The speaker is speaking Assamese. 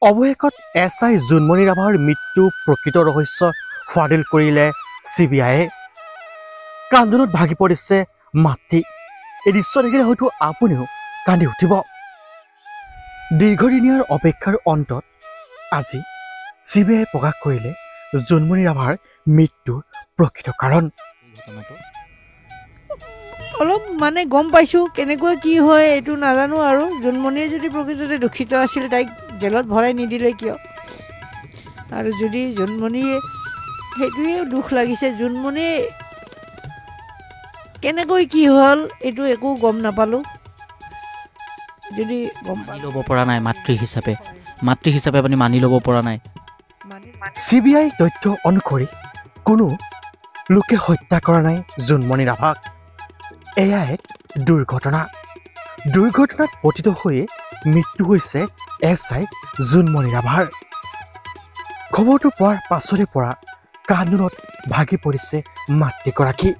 অৱশেষত এছ I Jonmoni ৰাভাৰ মৃত্যু প্ৰকৃত ৰহস্য ফাদিল কৰিলে চি বি আইয়ে। কান্দোনত ভাগি পৰিছে মাতৃ। এই দৃশ্য দেখিলে হয়তো আপুনিও কান্দি উঠিব। দীৰ্ঘদিনীয়াৰ অপেক্ষাৰ অন্তত আজি চি বি আইয়ে প্ৰকাশ কৰিলে জোনমণি ৰাভাৰ মৃত্যুৰ প্ৰকৃত কাৰণ। অলপ মানে গম পাইছোঁ কেনেকুৱা কি হয় এইটো নাজানো আৰু। জোনমণিয়ে যদি প্ৰকৃততে দূষিত আছিল তাইক জেলত ভৰাই নিদিলে কিয়? আৰু যদি জোনমণিয়ে, সেইটোৱে দুখ লাগিছে, জোনমণিয়ে কেনেকৈ কি হ'ল এইটো একো গম নাপালোঁ। যদি গম মানি ল'ব পৰা নাই, মাতৃ হিচাপে আপুনি মানি ল'ব পৰা নাই। চি বি আই তথ্য অনুসৰি কোনো লোকে হত্যা কৰা নাই জোনমণি ৰাভাক। এয়া এক দুৰ্ঘটনা। দুৰ্ঘটনাত পতিত হৈয়ে মৃত্যু হৈছে এছ I Jonmoni ৰাভাৰ। খবৰটো পোৱাৰ পাছৰে পৰা কান্দোনত ভাগি পৰিছে মাতৃগৰাকী।